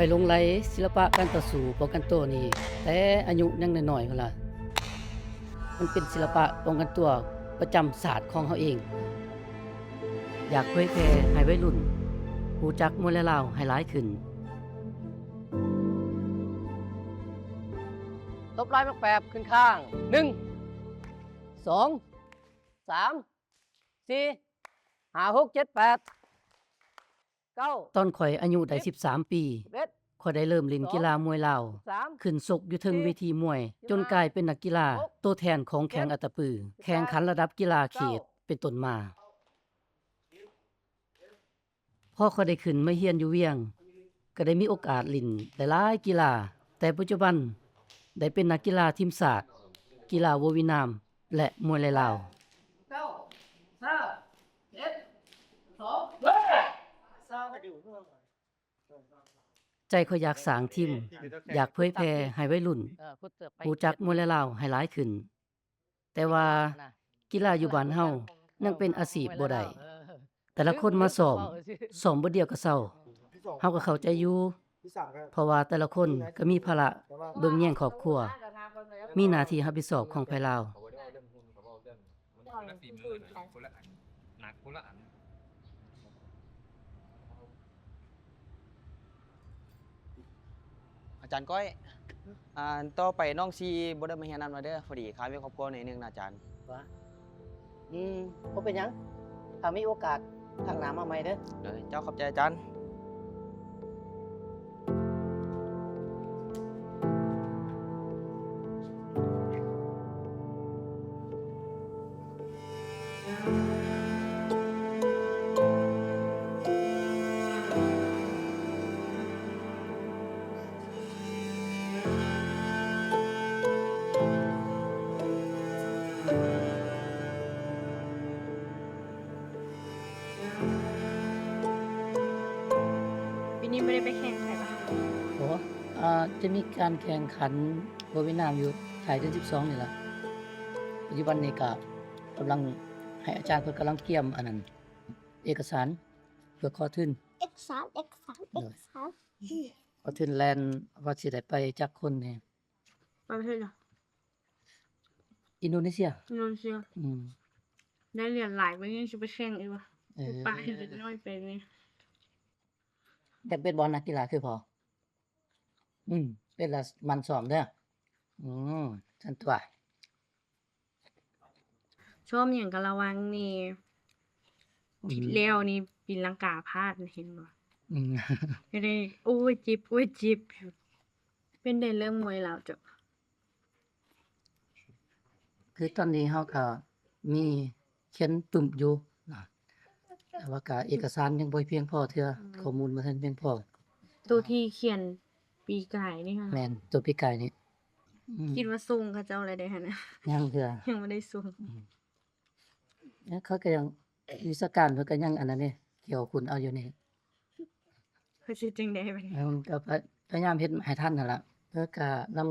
ໄປຫຼົງໄຫຼສິລະປະການຕໍ່ສູ້ປ້ອງກັນໂຕນີ້ ແຕ່ອາຍຸຍັງນ້ອຍໆພຸ້ນລະ. ມັນເປັນສິລະປະປ້ອງກັນຕົວປະຈຳຊາດຂອງເຮົາເອງ. ຢາກເຜີຍແຜ່ໃຫ້ໄວລຸ້ນຮູ້ຈັກມວຍລາຍລາວໃຫ້ຫຼາຍຂຶ້ນ. ຕົບລາຍໝາກແປບຂຶ້ນຂ້າງ ໜຶ່ງ ສອງ ສາມ ສີ່ ຫ້າ ຫົກ ເຈັດ ແປດ ເກົ້າ ຕອນຂ້ອຍອາຍຸໄດ້ສິບສາມປີ ຂ້ອຍໄດ້ເລີ່ມຫຼິ້ນກິລາມວຍລາວ ຂຶ້ນຊົກຢູ່ເທິງເວທີມວຍ ຈົນກາຍເປັນນັກກິລາໂຕແທນຂອງແຂວງອັດຕະປື ແຂ່ງຂັນລະດັບກິລາເຂດເປັນຕົ້ນມາ. ພໍຂ້ອຍໄດ້ຂຶ້ນມາຮຽນຢູ່ວຽງ ກໍໄດ້ມີໂອກາດຫຼິ້ນຫຼາຍໆກິລາ, ແຕ່ປັດຈຸບັນໄດ້ເປັນນັກກິລາທີມຊາດ ກິລາໂວວີນາມ ແລະ ມວຍລາຍລາວ. ໃຈຂ້ອຍຢາກສ້າງທີມ, ຢາກເຜີຍແຜ່ໃຫ້ໄວລຸ້ນຮູ້ຈັກມວຍລາຍລາວໃຫ້ຫຼາຍຂຶ້ນ. ແຕ່ວ່າກິລາຢູ່ບ້ານເຮົາຍັງເປັນອາຊີບບໍ່ໄດ້. ແຕ່ລະຄົນມາຊ້ອມ, ຊ້ອມບຶດດຽວກໍເຊົາ. ເຮົາກໍເຂົ້າໃຈຢູ່, ເພາະວ່າແຕ່ລະຄົນກໍມີພາລະເບິ່ງແຍງຄອບຄົວ, ມີໜ້າທີ່ຮັບຜິດຊອບຂອງໃຜລາວ. ອາຈານກ້ອຍ ອ່າ ຕໍ່ໄປນ້ອງຊິບໍ່ໄດ້ມາຮຽນນຳແລ້ວເດີ ພໍດີຄາວຽກຄອບຄົວໜ້ອຍໜຶ່ງນະອາຈານ. ຫວາ? ອືມ ບໍ່ເປັນຫຍັງ, ຖ້າມີໂອກາດຄັ້ງໜ້າມາໃໝ່ເດີ. ໂດຍ ເຈົ້າ ຂອບໃຈອາຈານ. ປີນີ້ບໍ່ໄດ້ໄປແຂ່ງໃສບໍ່? ໂອ້ ອ່າ ຈະມີການແຂ່ງຂັນໂວວີນາມຢູ່ທ້າຍເດືອນສິບສອງນີ້ລະ. ປັດຈຸບັນນີ້ກະກຳລັງໃຫ້ອາຈານເພິ່ນກຳລັງກຽມອັນນັ້ນ ເອກະສານເພື່ອຂໍທຶນ. ເອກະສານ ເອກະສານ ເອກະສານ. ຂໍທຶນແລ່ນວ່າຊິໄດ້ໄປຈັກຄົນແດ່? ປະເທດຫຍັງ? ອິນໂດເນເຊຍ. ອິນໂດເນເຊຍ. ອືມ. ໄດ້ຫຼຽນຫຼາຍກວ່ານີ້ຊິໄປແຂ່ງອີກວະ? ເອີ ໄປເລັກນ້ອຍໄປນີ້. ຢາກເປັນບໍ່ນັກກິລາຄືພໍ່? ອືມ ເປັນລະໝັ່ນຊ້ອມເດີ. ອືມ ຊັ້ນຕົວະ. ຊ້ອມຫຍັງກະລະວັງແດ່. ອືມ. ແລ້ວນີ້ຕີນລັງກາພາດ ເຫັນບໍ່? ອືມ. ກໍໄດ້ ໂອ້ຍ ເຈັບ ໂອ້ຍ ເຈັບ. ເປັນໃດເລື່ອງມວຍລາວເຈົ້າ? ຄືຕອນນີ້ເຮົາກໍມີຂຽນປຶ້ມຢູ່ນະ ແຕ່ວ່າກໍເອກະສານຍັງບໍ່ພຽງພໍເທື່ອ. ອືມ. ຂໍ້ມູນບໍ່ທັນພຽງພໍ. ໂຕທີ່ຂຽນປີກາຍນີ້ຫວາ? ແມ່ນ ໂຕປີກາຍນີ້. ອືມ. ຄິດວ່າສົ່ງເຂົາເຈົ້າແລ້ວເດ້ຫັ້ນນະ? ຍັງເທື່ອ. ຍັງບໍ່ໄດ້ສົ່ງ. ອືມ. ເອີ ເຂົາກໍຍັງ ວິຊາການເພິ່ນກໍຍັງອັນນັ້ນເດ້ ກ່ຽວຂຸນເອົາຢູ່ນີ້. ເພິ່ນຊິຈັ່ງໃດບັດນີ້? ເອີ ກໍພະ ພະຍາຍາມເຮັດໃຫ້ທັນຫັ້ນລະ. ເອີ ກໍນຳ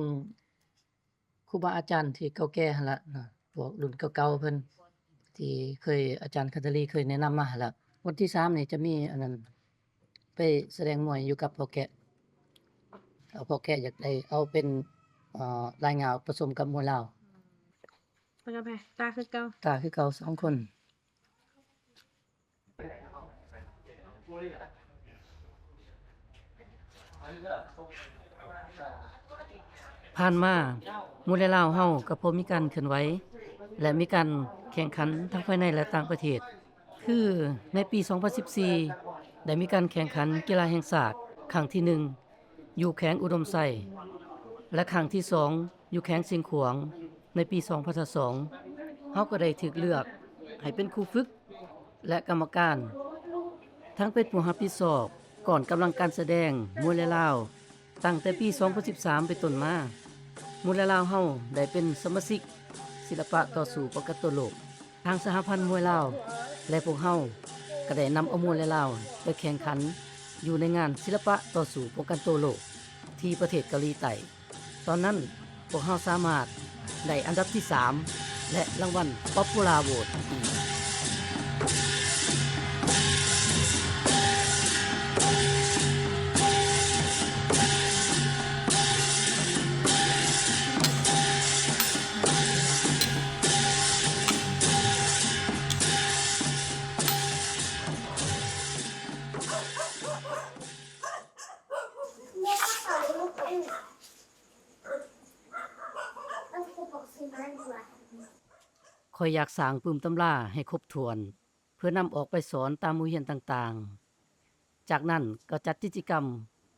ຄູບາອາຈານທີ່ເກົ່າແກ່ຫັ້ນລະເນາະ ພວກລຸ້ນເກົ່າໆເພິ່ນ ທີ່ເຄີຍ ອາຈານຄັນທະລີເຄີຍແນະນຳມາຫັ້ນລະ. ວັນທີສາມນີ້ຈະມີອັນນັ້ນ ໄປສະແດງມວຍຢູ່ກັບພໍ່ແກະ. ເອົາພໍ່ແກະຢາກໄດ້ເອົາເປັນ ເອີ ລາຍງາວປະສົມກັບມວຍລາວ. ໄປກັນໄປ ຕາຄືເກົ່າ ຕາຄືເກົ່າສອງຄົນ. ຜ່ານມາ ມວຍລາຍລາວເຮົາກໍພໍມີການເຄື່ອນໄຫວ ແລະ ມີການແຂ່ງຂັນທັງພາຍໃນ ແລະ ຕ່າງປະເທດ. ຄືໃນປີສອງພັນສິບສີ່ ໄດ້ມີການແຂ່ງຂັນກິລາແຫ່ງຊາດຄັ້ງທີໜຶ່ງ ຢູ່ແຂວງອຸດົມໄຊ ແລະ ຄັ້ງທີສອງ ຢູ່ແຂວງຊຽງຂວາງ ໃນປີສອງພັນຊາວສອງ ເຮົາກໍໄດ້ຖືກເລືອກໃຫ້ເປັນຄູຝຶກ ແລະ ກຳມະການ ທັງເປັນຜູ້ຮັບຜິດຊອບກ້ອນກຳລັງການສະແດງມວຍລາຍລາວ ຕັ້ງແຕ່ປີສອງພັນສິບສາມເປັນຕົ້ນມາ. ມວຍລາຍລາວເຮົາໄດ້ເປັນສະມາຊິກ ສິລະປະຕໍ່ສູ້ປ້ອງກັນໂຕໂລກ. ທາງສະຫະພັນມວຍລາວ ແລະ ພວກເຮົາກໍໄດ້ນຳເອົາມວຍລາຍລາວໄປແຂ່ງຂັນຢູ່ໃນງານສິລະປະຕໍ່ສູ້ປ້ອງກັນໂຕໂລກ ທີ່ປະເທດເກົາຫຼີໃຕ້. ຕອນນັ້ນພວກເຮົາສາມາດໄດ້ອັນດັບທີສາມ ແລະ ລາງວັນ Popular Vote ອີກ. ຂ້ອຍຢາກສ້າງປຶ້ມຕຳລາໃຫ້ຄົບຖ້ວນ ເພື່ອນຳອອກໄປສອນຕາມໂຮງຮຽນຕ່າງໆ. ຈາກນັ້ນກໍຈັດກິດຈະກຳ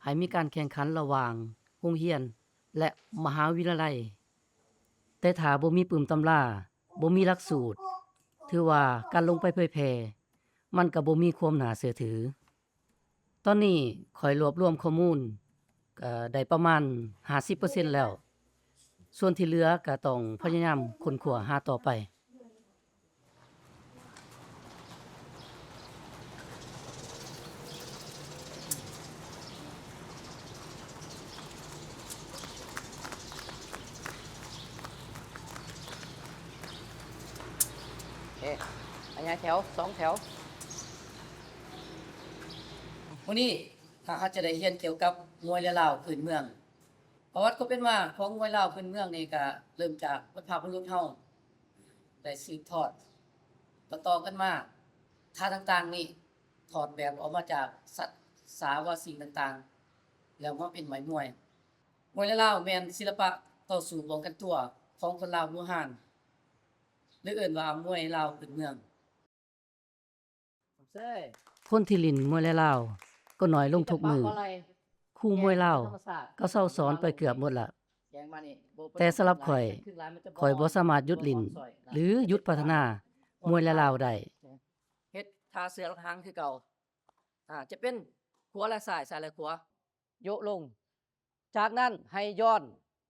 ໃຫ້ມີການແຂ່ງຂັນລະຫວ່າງໂຮງຮຽນ ແລະ ມະຫາວິທະຍາໄລ. ແຕ່ຖ້າບໍ່ມີປຶ້ມຕຳລາ, ບໍ່ມີຫຼັກສູດ, ຖືວ່າການລົງໄປເຜີຍແຜ່ ມັນກໍບໍ່ມີຄວາມໜ້າເຊື່ອຖື. ຕອນນີ້ຂ້ອຍລວບລວມຂໍ້ມູນ ກໍໄດ້ປະມານຫ້າສິບເປີເຊັນແລ້ວ. ສ່ວນທີ່ເຫຼືອກໍຕ້ອງພະຍາຍາມຄົ້ນຄວ້າຫາຕໍ່ໄປ. ເອ ຂະຫຍາຍແຖວ ສອງແຖວ. ມື້ນີ້ ເຮົາ ເຮົາຈະໄດ້ຮຽນກ່ຽວກັບມວຍລາຍລາວພື້ນເມືອງ. ປະຫວັດຄວາມເປັນມາຂອງມວຍລາວພື້ນເມືອງນີ້ ກະເລີ່ມຈາກບັນພະບຸລຸດເຮົາໄດ້ສືບທອດຕໍ່ໆກັນມາ. ທ່າຕ່າງໆນີ້ຖອດແບບອອກມາຈາກສັດສາວາສິ່ງຕ່າງໆ ແລ້ວມາເປັນໄມ້ມວຍ. ມວຍລາຍລາວແມ່ນສິລະປະຕໍ່ສູ້ປ້ອງກັນຕົວຂອງຄົນລາວບູຮານ ຫຼືເອີ້ນວ່າມວຍລາວພື້ນເມືອງ. ຄົນທີ່ຫຼິ້ນມວຍລາຍລາວກໍໜ້ອຍລົງທຸກມື້. ຄູມວຍລາວກໍເຊົາສອນໄປເກືອບໝົດລະ. ແຕ່ສຳລັບຂ້ອຍ, ຂ້ອຍບໍ່ສາມາດຢຸດຫຼິ້ນ ຫຼື ຢຸດພັດທະນາມວຍລາຍລາວໄດ້. ເຮັດທ່າເສືອຫຼັກຫາງຄືເກົ່າ. ອາ ຈະເປັນຂວາແລະຊ້າຍ, ຊ້າຍແລະຂວາ. ໂຍກລົງ. ຈາກນັ້ນໃຫ້ຍ້ອນ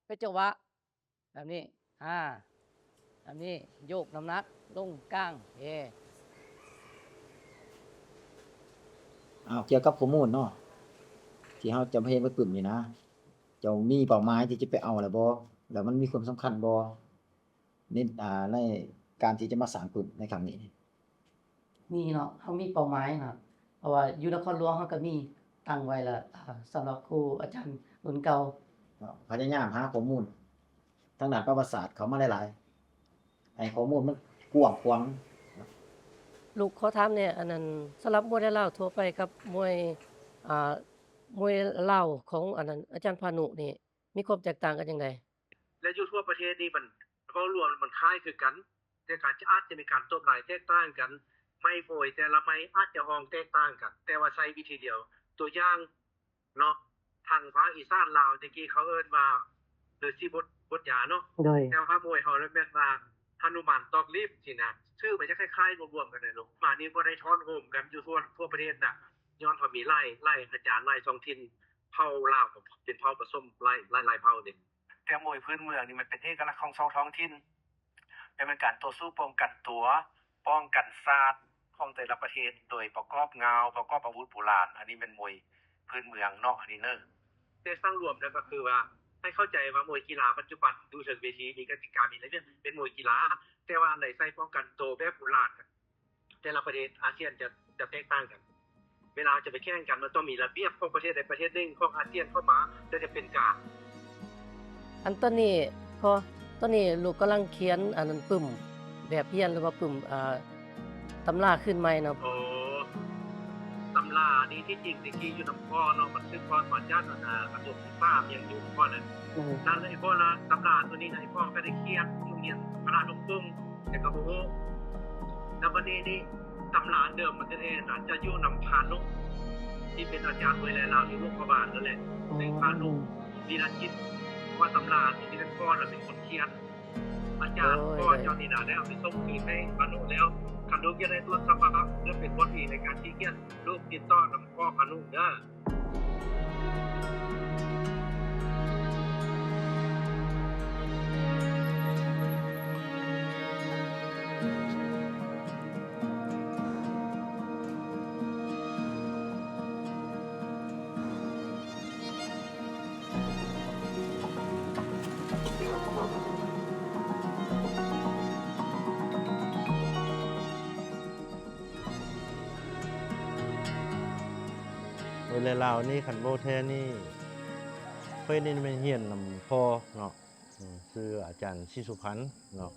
ເປັນຈັງຫວະແບບນີ້ ອາ ແບບນີ້ ໂຍກນ້ຳໜັກລົງກາງ ເອ. ເອົາ ກ່ຽວກັບຂໍ້ມູນເນາະ ທີ່ເຮົາຈະມາເຮັດມາປຶ້ມນີ້ນະ, ເຈົ້າມີເປົ້າໝາຍທີ່ຈະໄປເອົາລະບໍ່? ແລ້ວມັນມີຄວາມສຳຄັນບໍ່? ໃນ ອ່າ ໃນການທີ່ຈະມາສ້າງປຶ້ມໃນຄັ້ງນີ້? ມີເນາະ, ເຮົາມີເປົ້າໝາຍເນາະ ເພາະວ່າຢູ່ນະຄອນຫຼວງເຮົາກໍມີຕັ້ງໄວ້ລະ ອ່າ ສຳລັບຄູອາຈານລຸ້ນເກົ່າ. ເນາະ ພະຍາຍາມຫາຂໍ້ມູນທາງດ້ານປະຫວັດສາດເຂົ້າມາຫຼາຍໆ ໃຫ້ຂໍ້ມູນມັນກວ້າງຂວາງ. ລູກຂໍຖາມແດ່, ອັນນັ້ນ ສຳລັບມວຍລາວທົ່ວໄປກັບມວຍ ອ່າ ມວຍລາວຂອງ ອັນນັ້ນ ອາຈານພານຸນີ້ ມີຄວາມແຕກຕ່າງກັນຈັ່ງໃດ? ແລະຢູ່ທົ່ວປະເທດນີ້ມັນເວົ້າລວມມັນຄ້າຍຄືກັນ, ແຕ່ການຈະ ອາດຈະມີການຕົບລາຍແຕກຕ່າງກັນ, ໄມ້ໂບຍແຕ່ລະໄມ້ອາດຈະຮ້ອງແຕກຕ່າງກັນ, ແຕ່ວ່າໃຊ້ວິທີດຽວ. ຕົວຢ່າງເນາະ, ທາງພາກອີສານລາວແຕ່ກີ້ເຂົາເອີ້ນວ່າ ລືສີບົດ ບົດຢາເນາະ, ໂດຍ ແຕ່ວ່າພາກມວຍເຮົາແມ່ນວ່າ ຮະນຸມານຕອກລີບຊີ້ນະ, ຊື່ມັນຈະຄ້າຍໆລວມໆກັນແຫຼະລູກ. ມານີ້ບໍ່ໄດ້ທ້ອນໂຮມກັນຢູ່ທົ່ວ ທົ່ວປະເທດນະ, ຍ້ອນເຮົາມີຫຼາຍ ຫຼາຍອາຈານ ຫຼາຍທ້ອງຖິ່ນ ເຜົ່າລາວເປັນເຜົ່າປະສົມຫຼາຍ ຫຼາຍ ຫຼາຍເຜົ່າເດ້. ແຕ່ມວຍພື້ນເມືອງນີ້ມັນເປັນເອກະລັກຂອງສອງທ້ອງຖິ່ນ, ແມ່ນເປັນການຕໍ່ສູ້ປ້ອງກັນຕົວ, ປ້ອງກັນຊາດຂອງແຕ່ລະປະເທດ ໂດຍປະກອບງາວ, ປະກອບອາວຸດໂບລານ. ອັນນີ້ແມ່ນມວຍພື້ນເມືອງເນາະ, ອັນນີ້ເນີ. ແຕ່ສັງລວມແລ້ວກໍຄືວ່າ ໃຫ້ເຂົ້າໃຈວ່າມວຍກິລາປັດຈຸບັນຢູ່ເທິງເວທີ ມີກະຕິກາ ມີລະບຽບ ເປັນມວຍກິລາ, ແຕ່ວ່າອັນໃດໃຊ້ປ້ອງກັນໂຕແບບໂບລານ ແຕ່ລະປະເທດອາຊຽນຈະ ຈະແຕກຕ່າງກັນ. ເວລາຈະໄປແຂ່ງກັນ ມັນຕ້ອງມີລະບຽບຂອງປະເທດໃດປະເທດໜຶ່ງຂອງອາຊຽນເຂົ້າມາ ແລ້ວຈະເປັນກາງ. ອັນຕອນນີ້ ພໍ່ ຕອນນີ້ລູກກຳລັງຂຽນອັນນັ້ນປຶ້ມແບບຮຽນ ຫຼືວ່າປຶ້ມ ເອີ ຕຳລາຄືນໃໝ່ເນາະ. ອໍ ຕຳລານີ້ທີ່ຈິງແຕ່ກີ້ຢູ່ນຳພໍ່ເນາະ, ມັນສືບທອດມາຈາກອັນ ອາ ອາຕົງສາມຍັງຢູ່ນຳພໍ່ນັ້ນ. ອືມ ນັ້ນແຫຼະ ພໍ່ລະ ຕຳລາຕົວນີ້ນະ ພໍ່ກໍໄດ້ຂຽນຢູ່ໂຮງຮຽນພະລາດອງປົງ ແຕ່ກໍບໍ່ຮູ້. ແລ້ວບັດນີ້ນີ້ ຕຳລາເດີມມັນແທ້ໆນະ ຈະຢູ່ນຳພານຸ ທີ່ເປັນອາຈານມວຍລາຍລາວຢູ່ຫຼວງພະບາງນັ້ນແຫຼະ. ອືມ ຊຶ່ງພານຸ ວິລະຈິດ ເພາະວ່າຕຳລາຕົວນີ້ແມ່ນພໍ່ລະເປັນຄົນຂຽນ. ອາຈານ ໂດຍ ພໍ່ເຈົ້ານີ້ນະ ໄດ້ເອົາໄປສົ່ງຄືນໃຫ້ພານຸແລ້ວ. ຄັນລູກຢາກໄດ້ຕົ້ນສະບັບເພື່ອເປັນບົດອີງໃນການທີ່ຂຽນ ລູກຕິດຕໍ່ນຳພໍ່ພານຸເດີ. ເວລາລາວນີ້ ຄັນເວົ້າແທ້ນີ້ ຂ້ອຍນີ້ແມ່ນຮຽນນຳພໍ່ເນາະ, ຊື່ອາຈານສີສຸພັນເນາະ,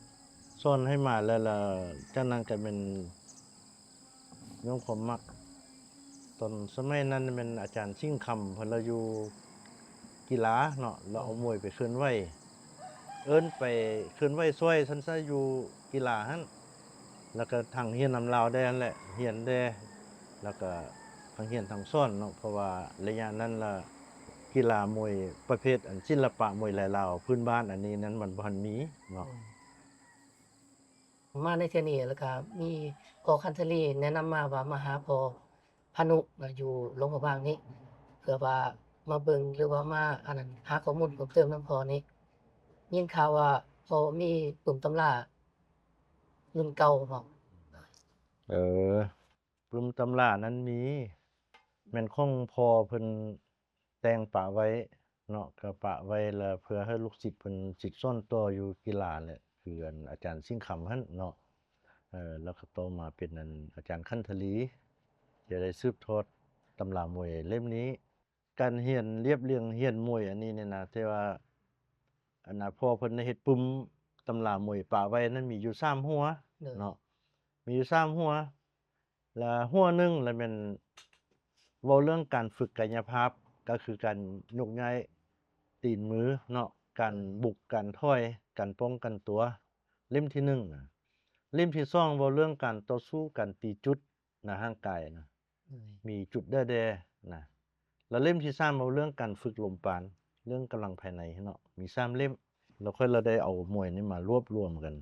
ສອນໃຫ້ມາແລ້ວ ລະຈາກນັ້ນກໍແມ່ນຍ້ອນຄວາມມັກ. ຕອນສະໄໝນັ້ນແມ່ນອາຈານສິງຄຳ ເພິ່ນລະຢູ່ກິລາເນາະ, ລະເອົາມວຍໄປເຄື່ອນໄຫວ. ເອີ້ນໄປເຄື່ອນໄຫວຊ່ອຍຊັ້ນຊະ ຢູ່ກິລາຫັ້ນ ແລ້ວກໍທັງຮຽນນຳລາວແດ່ຫັ້ນແຫຼະ ຮຽນແດ່ ແລ້ວກໍທັງຮຽນທັງສອນເນາະ ເພາະວ່າໄລຍະນັ້ນລະ ກິລາມວຍປະເພດອັນສິລະປະມວຍລາຍລາວພື້ນບ້ານອັນນີ້ນັ້ນມັນບໍ່ທັນມີເນາະ. ອືມ ມາໃນເທື່ອນີ້ ແລ້ວກະມີພໍ່ຄັນທະລີແນະນຳມາວ່າມາຫາພໍ່ພານຸຢູ່ຫຼວງພະບາງນີ້ ເພື່ອວ່າມາເບິ່ງ ຫຼືວ່າມາອັນນັ້ນ ຫາຂໍ້ມູນເພີ່ມເຕີມນຳພໍ່ນີ້. ຍິນຂ່າວວ່າພໍ່ມີປຶ້ມຕຳລາລຸ້ນເກົ່າເນາະ. ເອີ ປຶ້ມຕຳລານັ້ນມີ ແມ່ນຂອງພໍ່ເພິ່ນແຕ່ງປະໄວ້ເນາະ ກະປະໄວ້ລະເພື່ອໃຫ້ລູກສິດເພິ່ນສືບສອນຕໍ່ຢູ່ກິລາແຫຼະ ຄືອັນອາຈານສິງຄຳຫັ້ນເນາະ. ເອີ ແລ້ວກະຕໍ່ມາເປັນອັນອາຈານຂັນທະລີ ຈະໄດ້ສືບທອດຕຳລາມວຍເຫຼັ້ມນີ້. ການຮຽນລຽບລຽງຮຽນມວຍອັນນີ້ນີ້ນະ ແຕ່ວ່າອັນນະ ພໍ່ເພິ່ນໄດ້ເຮັດປຶ້ມຕຳລາມວຍປະໄວ້ນັ້ນມີຢູ່ສາມຫົວ ໂດຍ ເນາະ ມີຢູ່ສາມຫົວ. ລະຫົວໜຶ່ງລະແມ່ນເວົ້າເລື່ອງການຝຶກກາຍະພາບ ກໍຄືການຍົກຍ້າຍຕີນມືເນາະ ການບຸກ ການຖອຍ ການປ້ອງກັນຕົວ ເຫຼັ້ມທີໜຶ່ງນະ. ເຫຼັ້ມທີສອງເວົ້າເລື່ອງການຕໍ່ສູ້ ການຕີຈຸດໃນຮ່າງກາຍນະ ໂດຍ ມີຈຸດແດ່ໆນະ. ລະເຫຼັ້ມທີສາມເວົ້າເລື່ອງການຝຶກລົມປານ ເລື່ອງກຳລັງພາຍໃນເນາະ ມີສາມເຫຼັ້ມ. ແລ້ວຂ້ອຍລະໄດ້ເອົາມວຍນີ້ມາລວບລວມກັນ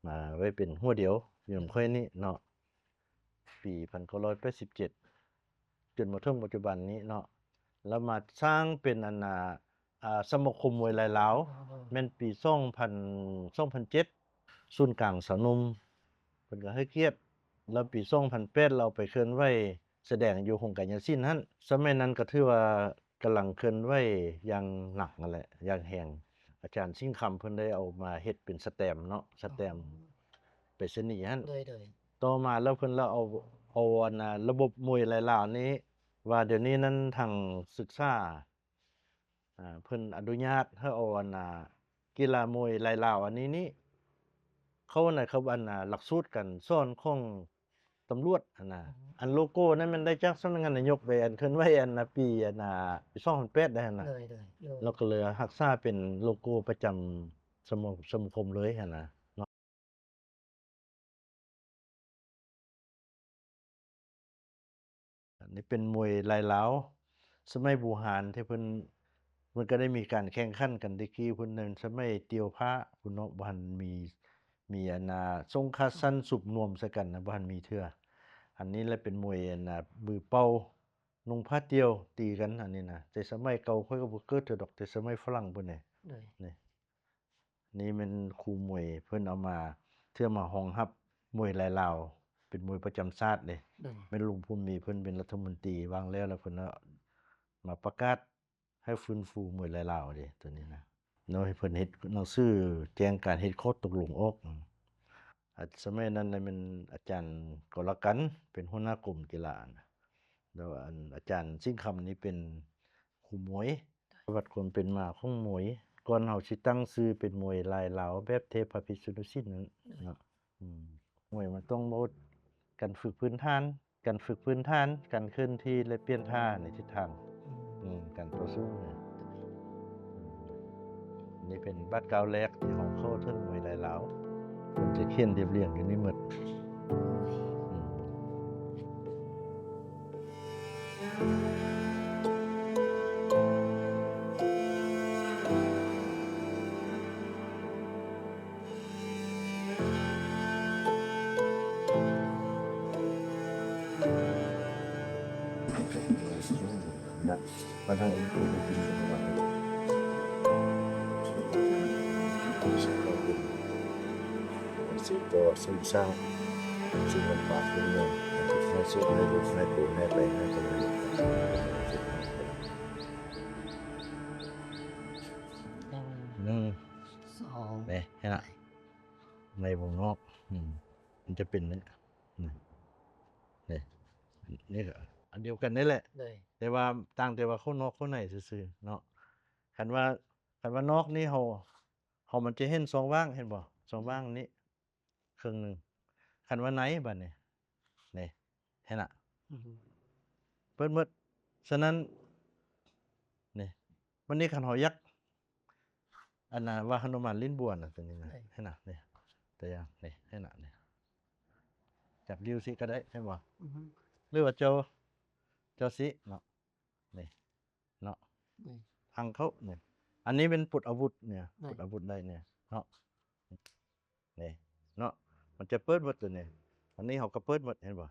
ມາໄວ້ເປັນຫົວດຽວຢູ່ນຳຂ້ອຍນີ້ເນາະ ປີພັນເກົ້າຮ້ອຍແປດສິບເຈັດ ຈົນມາເຖິງປັດຈຸບັນນີ້ເນາະ ລະມາສ້າງເປັນອັນນາ ອາ ສະມາຄົມມວຍລາຍລາວ ແມ່ນປີສອງພັນ ສອງພັນເຈັດ ສູນກາງຊາວໜຸ່ມເພິ່ນກໍໃຫ້ກຽດ ລະປີສອງພັນແປດລະເອົາໄປເຄື່ອນໄຫວສະແດງຢູ່ໂຮງກາຍຍະສິນຫັ້ນ. ສະໄໝນັ້ນກໍຖືວ່າກຳລັງເຄື່ອນໄຫວຢ່າງໜັກຫັ້ນແຫຼະ ຢ່າງແຮງ. ອາຈານສິງຄຳເພິ່ນໄດ້ເອົາມາເຮັດເປັນສະແຕມເນາະ ສະແຕມໄປສະນີຫັ້ນ ໂດຍໆ ຕໍ່ມາແລ້ວເພິ່ນລະເອົາ ເອົາອັນນາ ລະບົບມວຍລາຍລາວນີ້ ວ່າດຽວນີ້ນັ້ນທາງສຶກສາ ອາ ເພິ່ນອະນຸຍາດໃຫ້ເອົາອັນນາ ກິລາມວຍລາຍລາວອັນນີ້ນີ້ ເຂົ້າໃນ ເຂົ້າອັນນາ ຫຼັກສູດການສອນຂອງຕຳຫຼວດຫັ້ນນະ. ອືມ ອັນໂລໂກ້ນັ້ນແມ່ນໄດ້ຈາກສຳນັກງານນາຍົກໄປອັນເຄື່ອນໄຫວອັນນາ ປີອັນນາ ປີສອງພັນແປດໄດ້ຫັ້ນນະ ໂດຍໆໆ ແລ້ວກໍເລີຍຮັກສາເປັນໂລໂກ້ປະຈຳສະມາ ສະມາຄົມເລີຍຫັ້ນນະ. ອັນນີ້ເປັນມວຍລາຍລາວສະໄໝບູຮານທີ່ເພິ່ນ ເພິ່ນກໍໄດ້ມີການແຂ່ງຂັນກັນແຕ່ກີ້ພຸ້ນ ໃນສະໄໝຕຽວພ້າພຸ້ນເນາະ ບໍ່ທັນມີ ມີອັນນາ ຊົງຄາຊັນສຸບນວມໃສ່ກັນນະ ບໍ່ທັນມີເທື່ອ. ອັນນີ້ແຫຼະເປັນມວຍອັນນາ ມືເປົ່ານຸ່ງຜ້າຕຽວຕີກັນ ອັນນີ້ນະ ແຕ່ສະໄໝເກົ່າຂ້ອຍກໍບໍ່ເກີດເທື່ອດອກ ແຕ່ສະໄໝຝຣັ່ງພຸ້ນເດ ໂດຍ ນີ້. ນີ້ແມ່ນຄູມວຍເພິ່ນເອົາມາ ເພື່ອມາຮອງຮັບມວຍລາຍລາວ ເປັນມວຍປະຈຳຊາດເດ້ ໂດຍ ແມ່ນລຸງພູນມີເພິ່ນເປັນລັດຖະມົນຕີວາງແລ້ວ ແລ້ວເພິ່ນເອົາມາປະກາດໃຫ້ຟື້ນຟູມວຍລາຍລາວເດ້ ໂຕນີ້ນະເນາະ ໃຫ້ເພິ່ນເຮັດໜັງສືແຈ້ງການເຮັດຂໍ້ຕົກລົງອອກ. ອາ ສະໄໝນັ້ນນະແມ່ນອາຈານກໍລະກັນເປັນຫົວໜ້າກົມກິລານະ ແລ້ວອັນອາຈານສິງຄຳນີ້ເປັນຄູມວຍ. ປະຫວັດຄວາມເປັນມາຂອງມວຍ ກ່ອນເຮົາຊິຕັ້ງຊື່ເປັນມວຍລາຍລາວແບບເທບພະພິດສຸດນຸສິນນັ້ນເນາະ ອືມ ມວຍມັນຕ້ອງເວົ້າການຝຶກພື້ນຖານ ການຝຶກພື້ນຖານ ການເຄື່ອນທີ່ ແລະ ປ່ຽນທ່າໃນທິດທາງ ອືມ ການຕໍ່ສູ້ນະ. ອືມ ນີ້ເປັນບາດກ້າວແລກທີ່ເຮົາເຂົ້າເຖິງມວຍລາຍລາວ ເພິ່ນຈະຂຽນລຽບລຽງຢູ່ນີ້ໝົດ. ໜຶ່ງ ສອງ ເຫັນລະ ໃນວົງນອກ ອືມ ມັນຈະເປັນນີ້ ນີ້ ນີ້ ນີ້ກໍອັນດຽວກັນນີ້ແຫຼະ ໂດຍ ແຕ່ວ່າຕ່າງແຕ່ວ່າເຂົ້ານອກເຂົ້າໃນຊື່ໆເນາະ. ຄັນວ່າ ຄັນວ່ານອກນີ້ເຮົາ ເຮົາມັນຈະເຫັນຊ່ອງວ່າງ ເຫັນບໍ່? ຊ່ອງວ່າງນີ້ເຄິ່ງໜຶ່ງ. ຄັນວ່າໃນບາດນີ້ ນີ້ ເຫັນລະ ອືຮຶ ເປີດໝົດ. ສະນັ້ນ ນີ້ ບາດນີ້ຄັນເຮົາຢາກ ອັນນັ້ນວ່າຮະນຸມານຫຼິ້ນບົວນະ ຕົວນີ້ນະ ເຫັນນະ ນີ້ ຕົວຢ່າງນີ້ ເຫັນນະ ນີ້ ຈັບນິ້ວຊິກໍໄດ້ ເຫັນບໍ່? ອືຮຶ ຫຼືວ່າເຈົ້າ ເຈົ້າຊິເນາະ ນີ້ເນາະ ນີ້ ທາງເຂົ້ານີ້ ອັນນີ້ແມ່ນປົດອາວຸດນີ້ ນີ້ ປົດອາວຸດໄດ້ນີ້ເນາະ ນີ້ເນາະ ມັນຈະເປີດໝົດຕົວນີ້ ອັນນີ້ເຮົາກໍເປີດໝົດ ເຫັນບໍ່?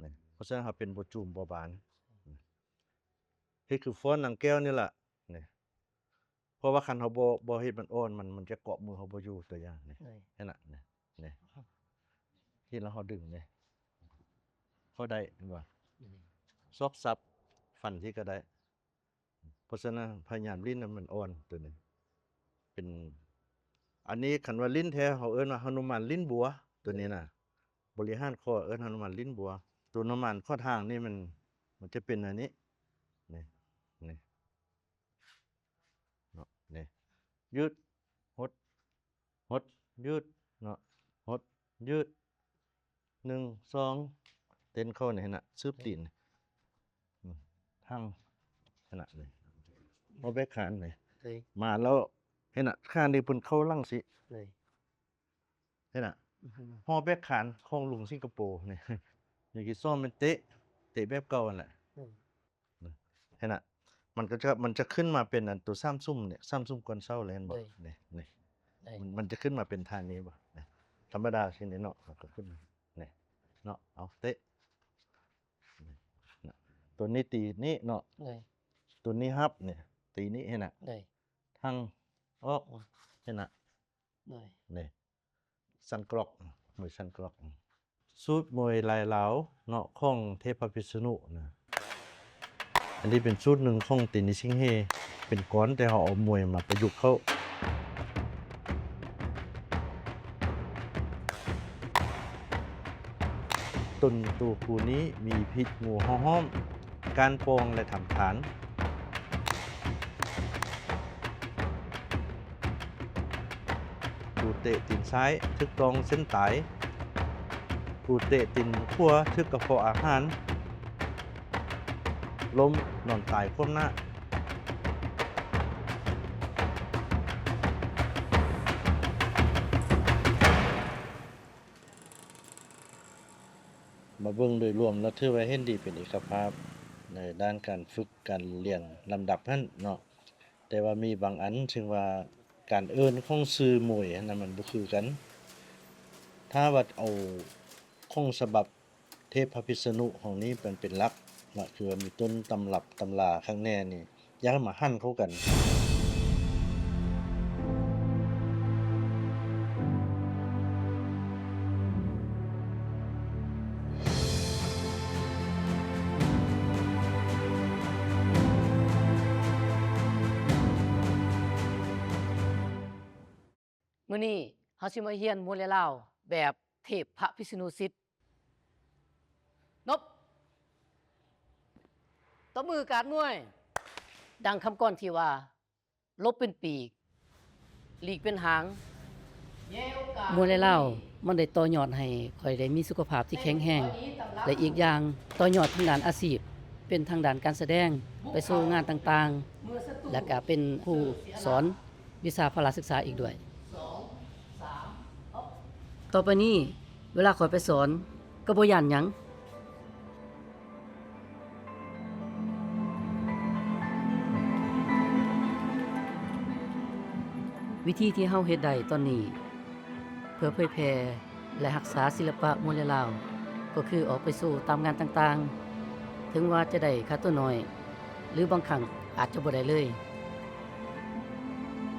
ນີ້ ເພາະສະນັ້ນເຮົາເປັນບໍ່ຈູມບໍ່ບານ ນີ້ຄືຟ້ອນນາງແກ້ວນີ້ລະ ນີ້ ເພາະວ່າຄັນເຮົາບໍ່ ບໍ່ເຮັດມັນອ່ອນ ມັນ ມັນຈະເກາະມືເຮົາບໍ່ຢູ່ ຕົວຢ່າງນີ້ ເຫັນນະ ນີ້ ນີ້ ເຮັດແລ້ວເຮົາດຶງນີ້ ເຂົ້າໄດ້ ເຫັນບໍ່? ນີ້ ຊອກສັບ ຟັນທີ່ກໍໄດ້ ເພາະສະນັ້ນພະຍາຍາມຫຼິ້ນໃຫ້ມັນອ່ອນ ຕົວນີ້ເປັນ ອັນນີ້ຄັນວ່າຫຼິ້ນແທ້ ເຮົາເອີ້ນວ່າຮະນຸມານຫຼິ້ນບົວ ຕົວນີ້ນະ ບໍລິຫານຂໍ້ເອີ້ນຮະນຸມານຫຼິ້ນບົວ ຕົວຮະນຸມານຂໍ້ທາງນີ້ມັນ ມັນຈະເປັນອັນນີ້ ນີ້ ນີ້ ເນາະ ນີ້ ຍືດ ຫົດ ຫົດ ຍືດ ເນາະ ຫົດ ຍືດ ໜຶ່ງ ສອງ ເຕັ້ນເຂົ້ານີ້ ເຫັນນະ ສືບຕີນ ອືມ ທັງ ເຫັນນະ ນີ້ ເອົາແບກຄານນີ້ ມາແລ້ວ ເຫັນນະ ຄານນີ້ເພິ່ນເຂົ້າຫຼັງຊິ ເຫັນນະ ຫໍແບກຄານຂອງລຸງສິງກະໂປນີ້ ຢ່າງທີ່ສອງແມ່ນເຕະ ເຕະແບບເກົ່າຫັ້ນແຫຼະ ເຫັນນະ ມັນກໍຈະ ມັນຈະຂຶ້ນມາເປັນອັນຕົວສາມຊຸມນີ້ ສາມຊຸມກ່ອນເຊົາເລີຍ ເຫັນບໍ່? ນີ້ ນີ້ ມັນ ມັນຈະຂຶ້ນມາເປັນທ່ານີ້ບໍ່? ນີ້ ທຳມະດາຊີ້ນີ້ເນາະ ມັນກໍຂຶ້ນມາ ນີ້ເນາະ ເອົາເຕະ ນີ້ ຕົວນີ້ຕີນີ້ເນາະ ຕົວນີ້ຮັບນີ້ ຕີນີ້ ເຫັນນະ ທັງອອກ ເຫັນນະ ນີ້ ຊັນກລັອກ ມວຍຊັນກລັອກ ສູດມວຍລາຍລາວເນາະ ຂອງເທບພະພິດສະນຸນະ ອັນນີ້ເປັນສູດໜຶ່ງຂອງເຕນິສຊິງເຮ ເປັນກອນ ແຕ່ເຮົາເອົາມວຍມາປະຍຸກເຂົ້າ ຕົນໂຕຄູນີ້ມີພິດງູເຫົ່າຫ້ອມ ການປ່ອງ ແລະ ທຳທານ. ຜູ້ເຕະຕີນຊ້າຍຖືກຕ້ອງເສັ້ນຕາຍ, ຜູ້ເຕະຕີນຂວາຖືກກະເພາະອາຫານ, ລົ້ມນອນຕາຍຂວ້ຳໜ້າ. ມາເບິ່ງໂດຍລວມແລ້ວຖືວ່າເຫັນດີເປັນເອກະພາບໃນດ້ານການຝຶກການລຽນລຳດັບຫັ້ນເນາະ, ແຕ່ວ່າມີບາງອັນເຊິ່ງວ່າການເອີ້ນຂອງຊື່ມວຍຫັ້ນນະມັນບໍ່ຄືກັນ. ຖ້າວ່າເອົາຂອງສະບັບເທບພະພິດສະນຸຂອງນີ້ມັນເປັນຫຼັກເນາະ, ຄືວ່າມີຕົ້ນຕຳລັບຕຳລາຄັກແນ່ນີ້ ຢ່າໃຫ້ມາຫັນເຂົ້າກັນ. ມື້ນີ້ເຮົາຊິມາຮຽນມວຍລາຍລາວແບບເທບພະພິດສະນຸສິດ. ນົບ ຕົບມືກາດມວຍ. ດັ່ງຄຳກອນທີ່ວ່າ ຫຼົບເປັນປີກ ຫຼີກເປັນຫາງ. ມວຍລາຍລາວມັນໄດ້ຕໍ່ຍອດໃຫ້ຂ້ອຍໄດ້ມີສຸຂະພາບທີ່ແຂງແຮງ ແລະ ອີກຢ່າງຕໍ່ຍອດທາງດ້ານອາຊີບ ເປັນທາງດ້ານການສະແດງ ໄປໂຊງານຕ່າງໆ ແລະ ກະເປັນຄູສອນ ວິຊາພະລະສຶກສາອີກດ້ວຍ. ຕໍ່ໄປນີ້ເວລາຂ້ອຍໄປສອນກໍບໍ່ຢ້ານຫຍັງ. ວິທີທີ່ເຮົາເຮັດໄດ້ຕອນນີ້ ເພື່ອເຜີຍແຜ່ ແລະ ຮັກສາສິລະປະມວຍລາຍລາວ ກໍຄືອອກໄປໂຊຕາມງານຕ່າງໆ, ເຖິງວ່າຈະໄດ້ຄ່າຕົວໜ້ອຍ ຫຼື ບາງຄັ້ງອາດຈະບໍ່ໄດ້ເລີຍ.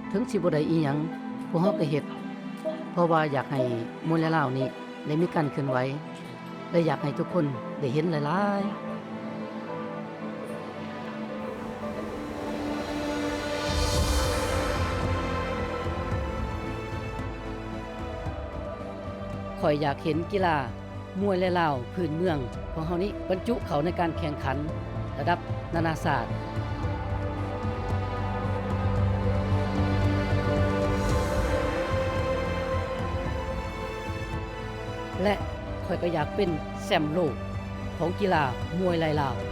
ເຖິງຊິບໍ່ໄດ້ອີ່ຫຍັງ ພວກເຮົາກໍເຮັດ ເພາະວ່າຢາກໃຫ້ມວຍລາຍລາວນີ້ໄດ້ມີການເຄື່ອນໄຫວ ແລະ ຢາກໃຫ້ທຸກຄົນໄດ້ເຫັນຫຼາຍໆ. ຂ້ອຍຢາກເຫັນກິລາມວຍລາຍລາວພື້ນເມືອງຂອງເຮົານີ້ບັນຈຸເຂົ້າໃນການແຂ່ງຂັນລະດັບນານາຊາດ ແລະ ຂ້ອຍກໍຢາກເປັນແຊ້ມໂລກຂອງກິລາມວຍລາຍລາວ.